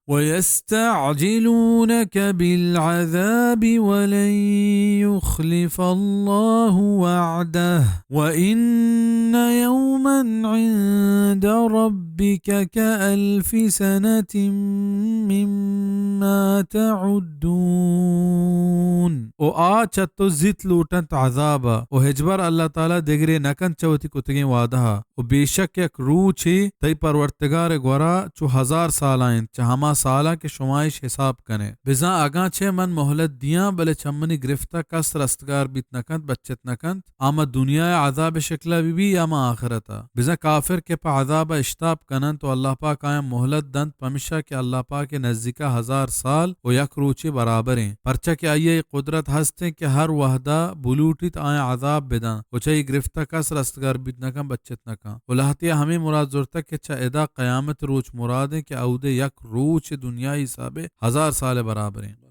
ويستعجلونك بالعذاب ولن يخلف الله وعده وإن يوما عند ربك كألف سنة مما تعدون۔ و آ چہ تو زیت لوٹنت عذاب ءَ، و ہچبر اللہ تعالی دگرے نہ کنت چہ وتی کتگیں وعدہ ءَ۔ و بے شک یک روچے تئی پرورتگار ءِ گورا چو ہزار سال ءَ انت، چہ ہما سالاں کہ شما ایش حساب کن ئے۔ بزاں اگاں چہ من مہلت دیاں، بلے چہ منی گرفت ءَ کس رستگار بیت نہ کنت، بچت نہ کنت، آ ماں دنیا ءِ عذاب ءِ شکل ءَ بہ بی یا ماں آخرت ءَ۔ بزاں کافر کہ پہ عذاب ءَ اشتاپ کن انت و اللہ پاک آیاں مہلت دنت، پمشا کہ اللہ پاک ءِ نزیک ءَ ہزار سال و یک روچے برابر ایں، پرچا کہ آئی ءَ اے قدرت ہست انت کہ ہر وہد ءَ بلوٹیت آیاں عذاب بدنت و چہ اے گرفت ءَ کس رستگار بیت نہ کنت، بچت نہ کنت۔ و لہتے ءَ ہمے مراد زرتگ کہ چہ ادا قیامت ءِ روچ مراد انت کہ اود ءَ یک روچ دنیا ءِ حساب ءَ ہزار سال ءِ برابر انت۔